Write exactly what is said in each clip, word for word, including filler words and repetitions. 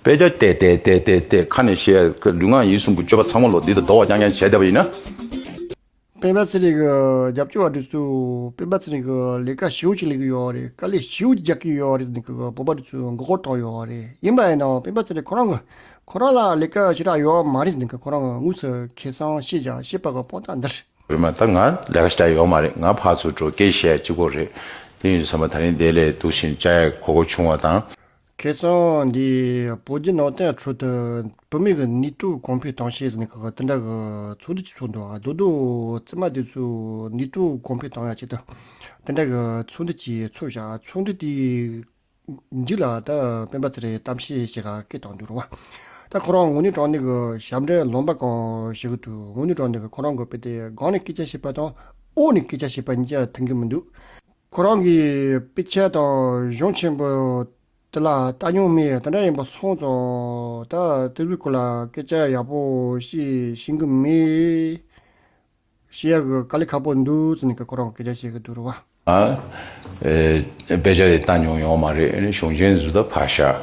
དཔེ་ཆ་བལྟས་བལྟས་བལྟས་བལྟས་བལྟས་ཁ་ནས་བཤད་ཀྱི་ལུས་ངག་ཡིད་གསུམ་གྱི་སྤྱོད་པ་ཚང་མ་ལོ་འདི་དང་ཟློ་བ་རྐྱང་རྐྱང་བྱས་བསྡད་པ་ཡིན་ན། སྤེན་པ་ཚེ་རིང་གི་རྒྱབ་སྐྱོར་བ་འདི་ཚོ་སྤེན་པ་ཚེ་རིང་གི་ལས་ཀ་ཞེ་པོ་ཅིག་ལས་ཀྱི་ཡོད་རེད། དཀའ་ལས་ཞེ་པོ་ཅིག་རྒྱག་གི་ཡོད་རེད་ཟེར་ནས་གི་བོད་པ་འདི་ཚོ་མགོ་སྐོར་བཏང་ཡོད་རེད། ཡིན་པ་ཡིན་ནའང་སྤེན་པ་ཚེ་རིང་ཁོ་རང་གི་ཁོ་རང་ལ་ལས་ཀ་ཞེ་དྲག་ཡོད་མ་རེད་ཟེར་ནས་གི་ཁོ་རང་གི་དངོས་སུ་ཁེ་བཟང་ཤེས་བྱ་ཤེས་པ་གི་དཔང་རྟགས་འདིར། རེད་མ་ད་ང་ལས་ཀ་ཞེ་དྲག་ཡོད་མ་རེད། ང་ཕར་ཚུར་འགྲོ་སྐད་བཤད་གཅིག་པོ་རེད། དེ་ཡིན་དུས་ཙམ་པ་ད་རིང་འདི་ལས་འདུག་བཞིན་བཅའ་ཡག་གོ་གོ་བྱུང་བ་དང་། ཁེ་བཟང་འདི་བོད་བརྒྱུད་ནང་བསྟན་ཁྲོད་དུ་བུད་མེད་ཀྱི་ནུས་སྟོབས་གོང་འཕེལ་གཏོང་ཆེད་ཟེར་ནས་གི་དེ་འདྲ་གི་ཚོགས་འདུ་ཅིག་ཚོགས་འདུག་རྡོག་རྡོག་བཙུན་མ་དེ་ཚོའི་ནུས་སྟོབས་གོང་འཕེལ་གཏོང་ཡག་ཆེད་དུ་དེ་འདྲ་གི་ཚོགས་འདུ་ཅིག་ཚོགས་བཞག་ཚོགས་འདུ་དེའི་མཇུག་ལ་ད་སྤེན་པ་ཚེ་རིང་གཏམ་བཤད་བྱེད་ག་སྐད་བཏང་འདུག་རེད་བ། ད་ཁོ་རང་དངོས་གནས་དྲང་གནས་གི་ཞབས་འདྲེན་ལུང་པ་གང་བྱེད་གི་འདུག་དངོས་གནས་དྲང་གནས་གི་ཁོ་རང་གི་དཔེ་དེ་སྒང་ནས་སྐད་ཆ་བཤད་པ་དང་འོག་ནས་སྐད་ཆ་བཤད་པ་གཉིས་ཀ་མཐུན་གི་མི་འདུག་ཁོ་རང་གི་དཔེ་ཆ་དང་གཞུང་ཆེན་པོ་དེ་ལ་ལྟ་མྱོང་མེད། དེ་འདྲ་ཡིན་པ་སོང་ཙང་ད་དེ་ཚོའི་སྐོར་ལ་སྐད་ཆ་ཡག་པོ་བཤད་ཤེས་ཀྱི་མེད། བཤད་ཡག་གི་དཀའ་ལས་ཁག་པོ་འདུག་ཟེར་ནས་ཁོ་རང་གི་སྐད་ཆ་བཤད་གི་འདུག་རེད་བ། ཨ། ཨེ། དཔེ་ཆ་དེ་ལྟ་མྱོང་ཡོད་མ་རེད། ཨ་ནི་གཞུང་ཆེན་ཟུར་དུ་ཕར་བཞག་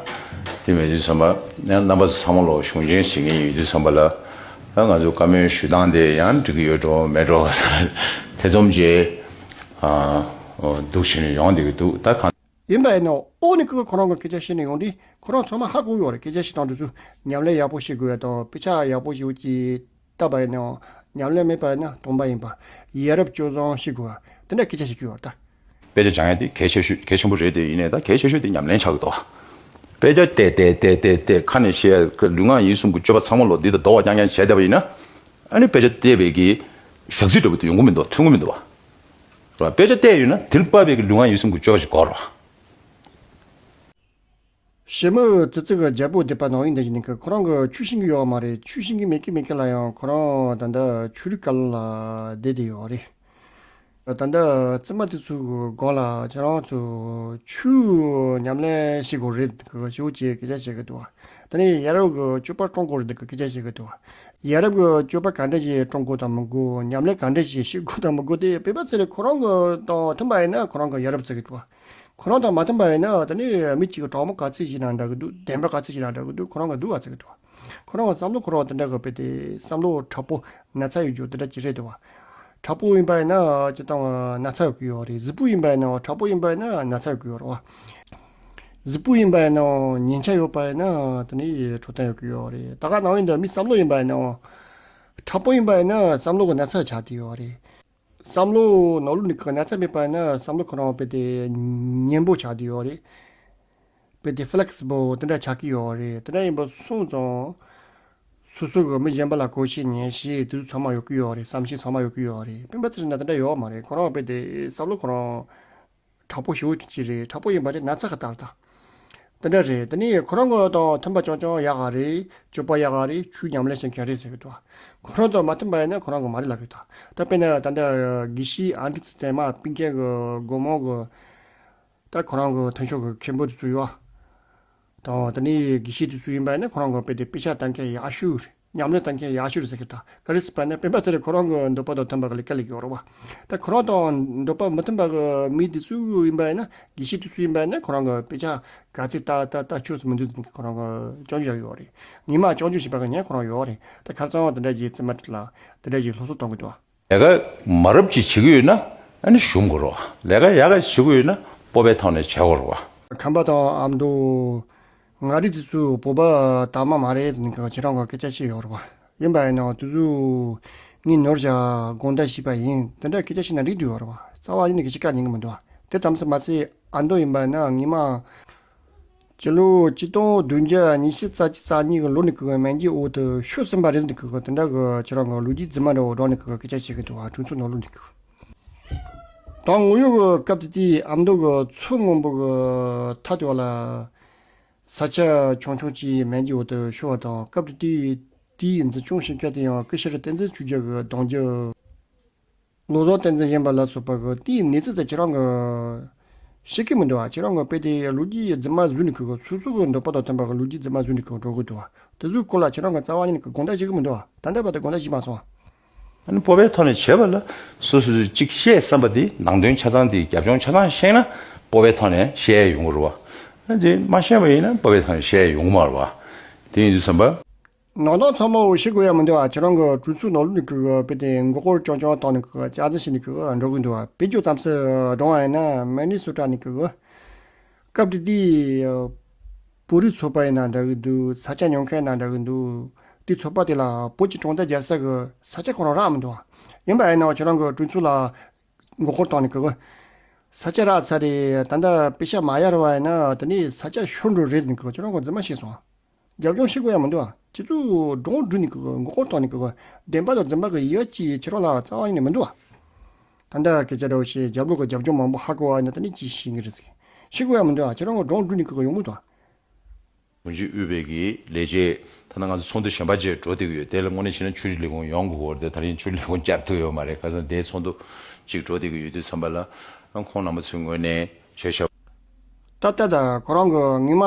དེ་མེད་དུས་ཙམ་པ་ཡང་རྣམ་པ་ཚོ་ཚང་མ་ལོ་གཞུང་ཆེན་ཟེར་མཁན་ཡོད་དུས་ཙམ་པ་ལ་ད་ང་ཚོ་བཀའ་མོལ་ཞུ་སྟངས་དེ་ཡང་འགྲིག་གི་ཡོད་འགྲོ་མེད་འགྲོ་ཟེར་དེ་ཙམ་གྱིས་ཨ། འདུག་བྱས་ནས་ཡོང་བསྡད་ཀྱི་འདུག་ད་གང་། ཡིན་པ་ཡིན་ནའང་འོག་ནས་ཁོ་ཁོ་རང་གི་སྐད་ཆ་བཤད་ནས་ཡོང་དུས་ཁོ་རང་ཚང་མ་ཧ་གོ་ཡོད་རེད། སྐད་ཆ་བཤད་སྟངས་དེ་ཚོ་ཉམས་ལེན་ཡག་པོ་བྱེད་དགོས་ཡ་དང་དཔེ་ཆ་ཡག་པོ་ཞེ་པོ་ཅིག་ལྟ་བ་ཡིན་ནའང་ཉམས་ལེན་མེད་པ་ཡིན་ན་སྟོང་པ་ཡིན་པ། ཡ་རབས་སྤྱོད་བཟང་བྱེད་དགོས་པ་དེ་འདྲ་སྐད་ཆ་བཤད་ཀྱི་ཡོད་རེད་ད། དཔེ་ཆ་སྦྱང་ཡ་དེ་གལ་ཆེ་ཤོས་གལ་ཆེན་པོ་རེད་དེ། ཡིན་ནའི་ད་གལ་ཆེ་ཤོས་དེ་ཉམས་ལེན་ཆགས་ཀྱི་འདུག་དཔེ་ཆ་བལྟས་བལྟས་བལྟས་བལྟས་བལྟས་ཁ་ནས་བཤད་ཀྱི་ལུས་ངག་ཡིད་གསུམ་གྱི་སྤྱོད་པ་ཚང་མ་ལོ་འདི་དང་ཟློ་བ་རྐྱང་རྐྱང་བྱས་བསྡད་པ་ཡིན་ན། ཨ་ནི་དཔེ་ཆ་བལྟས་པའི་གི་ཞག་ཚི་འདྲ་པོ་དེ་ཡོང་གི་མི་འདུག་ཐོན་གི་མི་འདུག་བ། དཔེ་ཆ་བལྟས་ཡོད་ན་དེ་ལ་དཔག་པའི་གི་ལུས་ངག་ཡིད་གསུམ་གྱི་སྤྱོད་པ་ཞིག་དགོས་རེད་བ། ཞི་མོལ་ཙི་ཙི་གི་རྒྱལ་པོ་སྡེ་པ་ནང་ཡིན་དེ་བཞིན་གི་ཁོ་རང་གི་ཆོས་ཤེས་ཀྱི་ཡོད་མ་རེད། ཆོས་ཤེས་ཀྱི་མེད་ཀི་མེད་ཀི་ལ་ཡང་ཁོ་རང་ད་ལྟ་ཆོས་རིག་བཀའ་བློན་ལ་བསྡད་དེ་ཡོད་རེད། ད་ལྟ་བཙུན་མ་དེ་ཚོའི་སྒང་ལ་ཁྱེད་རང་ཚོ་ཆོས་ཉམས་ལེན་བྱེད་དགོས་རེད་གི་ཞེ་པོ་ཅིག་སྐད་ཆ་བཤད་གི་འདུག་དེ་ནས་ཡ་རབས་ཀྱི་སྤྱོད་པ་སྐྲུན་དགོས་རེད་གི་སྐད་ཆ་བཤད་གི་འདུག་ཡ་རབས་ཀྱི་སྤྱོད་པ་ག་འདྲ་ཞིག་སྐྲུན་དགོས་དང་མི་དགོས། ཉམས་ལེན་ག་འདྲ་ཞིག་བྱེད་དགོས་དང་མི་དགོས་དེ་སྤེན་པ་ཚེ་རིང་ཁོ་རང་གི་དང་མཐུན་པ་ཡིན་ན་ཁོ་རང་གི་ཡ་རབས་ཟེར་གི་འདུག་ཁོ་རང་དང་མ་མཐུན་པ་ཡིན་ན་དེ་ནས་མི་གཅིག་གི་གྲོགས་མོ་ག་ཚོད་ཞིག་ན་འདྲ་གི་འདུག་བདེན་པ་ག་ཚོད་ཞིག་ན་འདྲ་གི་འདུག་ཁོ་རང་གི་འདུག་བ་ཟེར་གི་འདུག་ཁོ་རང་གི་བསམ་བློ་ཁོ་རང་དེ་འདྲ་གི་དཔེ་དེ་བསམ་བློ་དྲག་པོ་ན་ཚ་ཡོད་རྒྱུ་དེ་འདྲ་ཅིག་རེད་འདུག་བ། དྲག་པོ་ཡིན་པ་ཡིན་ན་སྤྱིར་བཏང་ན་ཚ་ཡོད་ཀྱི་ཡོད་རེད། རྫིག་པོ་ཡིན་པ་ཡིན་ན་དྲག་པོ་ཡིན་པ་ཡིན་ན་ན་ཚ་ཡོད་ཀྱི་ཡོད་རེད་བ། རྫིག་པོ་ཡིན་པ་ཡིན་ན་ཉེན་ཆ་ཡོད་པ་ཡིན་ན་དེ་ནི་འཕྲོད་བསྟེན་ཡོད་ཀྱི་ཡོད་རེད། ད་ག་ནང་བཞིན་དུ་མི་བསམ་བློ་ཡིན་པ་ཡིན་ན་དྲག་པོ་ཡིན་པ་ཡིན་ན་བསམ་བློ་གི་ན་ཚ་ཆགས་བསྡད་ཡོད་རེད། བསམ་བློ་ནང་ལོགས་ནས་ཀྱི་ན་ཚ་མེད་པ་ཡིན་ན་བསམ་བློ་ཁོ་རང་དཔེ་དེ་མཉེན་པོ་ཆགས་བསྡད་ཡོད་རེད། དཔེ་དེ་ཕི་ལེག་སི་བལ་དེ་འདྲ་ཆགས་ཀྱི་ཡོད་རེད། དེ་འདྲ་ཡིན་པ་སོང་ཙང་སོ་སོ་གི་མི་གཞན་པ་ལ་གུས་ཞབས་ཉན་ཤེས་དེ་ཚོ་ཚང་མ་ཡོད་ཀྱི་ཡོད་རེད། བསམ་ཤེས་ཚང་མ་ཡོད་ཀྱི་ཡོད་རེད། སྤེན་པ་ཚེ་རིང་ན་དེ་འདྲ་ཡོད་མ་རེད། ཁོ་རང་དཔེ་དེ་བསམ་བློ་ཁོ་རང་དྲག་པོ་ཞེ་པོ་ཅིག་རེད། དྲག་པོ་ཡིན་པ་དེ་ན་ཚ་གི་ལྟར་དང་། དེ་འདྲ་རེད། དེ་ནས་ཁོ་རང་གི་དང་མཐུན་པ་རྐྱང་རྐྱང་ཡག་ག་རེད། སྤྱོད་པ་ཡག་ག་རེད། ཆོས་ཉམས་ལེན་བྱེད་མཁན་རེད་ཟེར་གི་འདུག་ཁོ་རང་དང་མ་མཐུན་པ་ཡིན་ན་ཁོ་རང་གི་མ་རེད་ལབ་གི་འདུག་ད་དཔེར་ན་ད་ལྟ་དགེ་བཤེས་ཨ་འབྲི་ཚེ་བརྟན་མ་སྤུན་མཁན་གི་སྒོ་མང་གི་ད་ཁོ་རང་གི་མཐུན་ཕྱོགས་གི་མཁན་པོ་དེ་ཚོ་ཡོད། དང་དེ་ནས་དགེ་བཤེས་དེ་ཚོ་ཡིན་པ་ཡིན་ན་ཁོ་རང་གི་དཔེ་དེ་དཔེ་ཆ་ལྟ་མཁན་ཡག་ཤོས་རེད། ཉམས་ལེན་གཏོང་མཁན་ཡག་ཤོས་རེད་ཟེར་གི་ད་ག་རེ་ཟེར་བ་ན་སྤེན་པ་ཚེ་རིང་ཁོ་རང་གི་འདོད་པ་དང་མཐུན་པ་གི་ལས་ཀ་ལས་ཀྱི་ཡོད་རེད་བ། ད་ཁོ་རང་དང་འདོད་པ་མི་མཐུན་པ་གི་མི་དེ་ཚོ་ཡིན་པ་ཡིན་ན་དགེ་བཤེས་དེ་ཚོ་ཡིན་པ་ཡིན་ན་ཁོ་རང་གི་དཔེ་ཆ་ག་ཚོད་ལྟ་ལྟ་ལྟ་ཆོག་ས་མི་འདུག་ཟེར་གི་ཁོ་རང་གི་སྐྱོན་བརྗོད་ཡོད་རེད། ཉི་མ་སྐྱོན་བརྗོད་བྱེད་པ་གི་ཉན་ཁོ་རང་ཡོད་རེད། ད་ཁ་སང་དེ་འདྲ་གྱི་བཙུན་མ་དེ་ལ་དེ་འདྲ་གྱི་སློབ་གསོ་གཏོང་གི་འདུག་བ། ལས་ཀ་མ་རབས་ཅིག་བྱེད་ཀྱི་ཡོད་ན་ཨ་ནི་ཞུམ་དགོས་རེད་བ། ལས་ཀ་ཡག་ག་བྱེད་ཀྱི་ཡོད་ན་སྤོབས་པའི་ཐོག་ནས་བྱེད་དགོས་རེད་བ། ཁམས་པ་དང་ཨ་མདོ། མངའ་རིས་དེ་ཚོ་བོད་པ་དག་མ་མ་རེད་ཟེར་ནས་ཁྱེད་རང་གི་སྐད་ཆ་བཤད་ཡོད་རེད་བ། ཡིན་པ་ཡིན་ནའང་དེ་ཚོ་ངས་ནོར་བཞག་དགོངས་དག་ཞུས་པ་ཡིན། དེ་འདྲ་སྐད་ཆ་བཤད་ན་འགྲིག་འདུག་ཡོད་རེད་བ། རྩ་བ་ཉིད་ནས་སྐད་ཆ་བཀག་ཉན་གི་མི་འདུག་བ། དེ་ཙམ་ཟིག་མ་ཟད་ཨ་མདོ་ཡིན་པ་ཡིན་ན་ངས་མ། སྤྱི་ལོ་ཆིག་སྟོང་བདུན་བརྒྱ་ཉི་ཤུ་རྩ་གཅིག་རྩ་གཉིས་ཀྱི་ལོ་ནས་ཀྱི་མན་ཇུའི་འོག་ཏུ་ཤོར་ཟིན་པ་རེད་ཟེར་ནས་ཀྱི་དེ་འདྲ་གི་ཁྱེད་རང་གི་ལོ་རྒྱུས་རྫུན་མ་འདྲ་བོ་སྒྲོག་ནས་ཀྱི་སྐད་ཆ་བཤད་གི་འདུག་བ། གྲོས་ཚོགས་ནང་ལོགས་ནས་ཀྱི། དང་དངོས་ཡོད་ཀྱི་སྐབས་དེ་དུས་ཨ་མདོ་གི་མཚོ་སྔོན་པོ་གི་མཐའ་དེ་བ་ལ་ས་ཆ་ཆུང་ཆུང་ཅིག་མན་ཇུའི་འོག་ཏུ་ཤོར་བ་དང་། སྐབས་དེ་དུས་དེའི་འཛིན་སྐྱོང་བྱེད་མཁན་དེ་ཡང་སྐུ་ཞབས་བསྟན་འཛིན་ཆོས་རྒྱལ་གྱི་གདུང་རྒྱུད། བློ་བཟང་བསྟན་འཛིན་ཡིན་པ་ལ་སོགས་པ་གི་དེའི་གནས་ཚུལ་དེ་ཁྱེད་རང་གི་ཤེས་ཀྱི་མི་འདུག་བ། ཁྱེད་རང་གི་དཔེ་དེ་ལོ་རྒྱུས་རྫུན་མ་བཟོས་ནས་ཁུར་གི་སོ་སོ་གི་འདོད་པ་དང་མཐུན་པ་གི་ལོ་རྒྱུས་རྫུན་མ་བཟོས་ནས་ཁུར་འགྲོ་གི་འདུག་བ། དེ་ཚོའི་སྐོར་ལ་ཁྱེད་རང་གི་རྩ་བ་ཉིད་ནས་གི་དགོངས་དག་བཞེས་ཀྱི་མི་འདུག་བ། ད་ལྟ་བར་དུ་དགོངས་དག་བཞེས་མ་སོང་བ། ཨ་ནི་སྤོབས་པའི་ཐོག་ནས་བྱས་པ་ལ་སོ་སོས་གཅིག་བཤད་བསམ་པ་དེ་ནང་དོན་ཆ་ཚང་དེ་རྒྱབ་ལྗོངས་ཆ་ཚང་ཤེས་ན་སྤོབས་པའི་ཐོག་ནས་བཤད་ཡོང་གི་རེད་བ། ཨ་དེ་མ་ཤེས་པ་ཡིན་ན་སྤོབས་པའི་ཐོག་ནས་བཤད་ཡོང་གི་མ་རེད་བ། དེ་ཡིན་དུས་ཙམ་པ། ནང་དོན་ཚང་མ་འོ་ཤེས་དགོས་ཡ་མི་འདུག་ཨ། ཁྱེད་རང་གི་གྲོས་ཚོགས་ནང་ལོགས་ནས་ཀྱི་དཔེ་དེ་མགོ་སྐོར་རྐྱང་རྐྱང་བཏང་ནས་ཀྱི་ཅག་ཙམ་ཞིག་ནས་ཀྱི་འགྲོ་གི་འདུག་ཨ། དཔེ་བརྗོད་ཙམ་ཞིག་འགྲོ་བ་ཡིན་ན་མི་ནི་སོ་ཊ་ནས་ཀྱི་སྐབས་དེ་དུས་བོད་རིགས་ཚོགས་པ་ཡིན་ན་འདྲ་གི་འདུག་ས་ཆ་ཉོ་མཁན་ཡིན་ན་འདྲ་གི་འདུག་དེ་ཚོགས་པ་དེ་ལ་བོད་ཀྱི་གྲོང་རྡལ་རྒྱལ་ས་གི་ས་ཆ་ཁོ་རང་རག་མི་འདུག་ཨ། ཡིན་པ་ཡིན་ན་ཁྱེད་རང་གི་གྲོས་ཚོགས་ལ་མགོ་སྐོར་བཏང་ནས་ཀྱི་ས་ཆ་རག་ཚར་རེད། ད་ལྟ་པེ་ཤ་མ་ཡར་བ་ཡིན་ན་དེ་ནས་ས་ཆ་ཤོར་འགྲོ་རེད་ཟེར་ནས་ཀྱི་ཁྱེད་རང་གི་རྫུན་མ་བཤད་སོང་ཨ། རྒྱབ་ལྗོངས་ཤེས་དགོས་ཡ་མི་འདུག་ཨ། ཁྱེད་ཚོས་སྒྲུང་བསྒྲུགས་ནས་ཀྱི་མགོ་སྐོར་བཏང་ནས་ཀྱི་བདེན་པ་དང་རྫུན་པ་གི་དབྱེ་བ་ཅིག་ཁྱེད་རང་ལ་རྩ་བ་ཉིད་ནས་མི་འདུག་ཨ། ད་ལྟ་སྐད་ཆ་འདྲ་བོ་བཤད། རྒྱབ་ལོགས་ཀྱི་རྒྱབ་ལྗོངས་མང་པོ་ཧ་གོ་བ་ཡིན་ན་དེ་ནས་ཅིག་ཤེས་ཀྱི་རེད་ཟེར། ཤེས་དགོས་ཡ་མི་འདུག་ཨ། ཁྱེད་རང་གི་སྒྲུང་བསྒྲུགས་ནས་ཀྱི་ཡོང་མི་འདུག་ཨ། གོང་ཞུས་དབུས་པའི་གི་ལས་བྱེད་ཐ་ན་ང་ཚོ་ཚོགས་འདུ་གཞན་པ་བཅས་འགྲོ་བསྡད་ཀྱི་ཡོད། དེ་ལ་དངོས་གནས་བྱས་ན་ཆོས་རིག་ལས་ཁུངས་ཡོང་དགོས་ཀྱི་རེད། ད་རིང་ཆོས་རིག་ལས་ཁུངས་བཅར་ཐུབ་ཡོད་མ་རེད། ཁ་སང་དེ་ཚོགས་འདུ་གཅིག་འགྲོ་བསྡད་ཀྱི་ཡོད་དུས་ཙམ་པ་ལ་ཁོང་རྣམ་པ་ཚོའི་ངོས་ནས་བྱས་ཤག་ད་ལྟ་ད་ཁོ་རང་གི་ངོ་མ་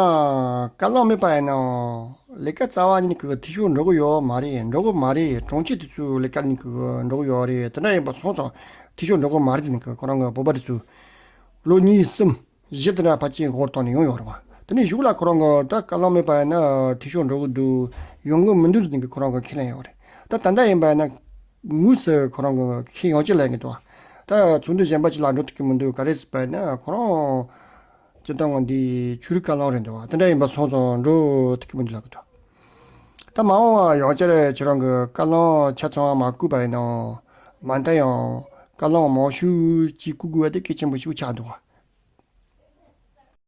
བཀའ་བློན་མེད་པ་ཡིན་ན་ལས་ཀ་རྩ་བ་ཉིད་ཀྱི་འཐུས་ཤོར་འགྲོ་གི་ཡོད་མ་རེད། འགྲོ་གི་མ་རེད། དྲུང་ཆེ་དེ་ཚོའི་ལས་ཀ་ཉིད་ཀྱི་འགྲོ་གི་ཡོད་རེད། དེ་འདྲ་ཡིན་པ་སོང་ཙང་འཐུས་ཤོར་འགྲོ་གི་མ་རེད་ཟེར་ནས་ཀྱི་ཁོ་རང་གི་བོད་པ་དེ་ཚོས་ལོ་གཉིས་གསུམ་བཞི་དེ་འདྲ་ཕལ་ཆེར་འགོར་བཏང་ནས་ཡོང་ཡོད་རེད་བ། དེ་ནས་གཞུག་ལ་ཁོ་རང་གི་ད་བཀའ་བློན་མེད་པ་ཡིན་ན་འཐུས་ཤོར་འགྲོ་གི་འདུག་ཡོང་གི་མི་འདུག་ཟེར་ནས་ཀྱི་ཁོ་རང་གི་ཁས་ལེན་ཡོད་རེད། ད་ད་ལྟ་ཡིན་པ་ཡིན་ན་དངོས་སུ་ཁོ་རང་གི་ཁས་ཡོང་ཅི་ལེན་གི་འདུག་བ། ད་ཚོགས་འདུ་གཞན་པ་ཅིག་ལ་འགྲོ་ཐུབ་ཀྱི་མི་འདུག་ག་རེ་ཟེར་བ་ཡིན་ན་ཁོ་རང་སྤྱིར་བཏང་ང་འདི་ཆོས་རིག་བཀའ་བློན་རེད་འདུག་བ། དེ་འདྲ་ཡིན་པ་སོང་ཙང་འགྲོ་ཐུབ་ཀྱི་མི་འདུག་ལབ་གི་འདུག་ད་མ་འོངས་པ་ཡང་བསྐྱར་ཁྱེད་རང་གི་བཀའ་བློན་ཆ་ཚང་མ་བསྐོས་པ་ཡིན་ནའང་མ་མཐའ་ཡང་བཀའ་བློན་མང་ཤོས་ཅིག་བསྐོ་དགོས་པ་དེ་གལ་ཆེན་པོ་ཞིག་ཆགས་འདུག་བ།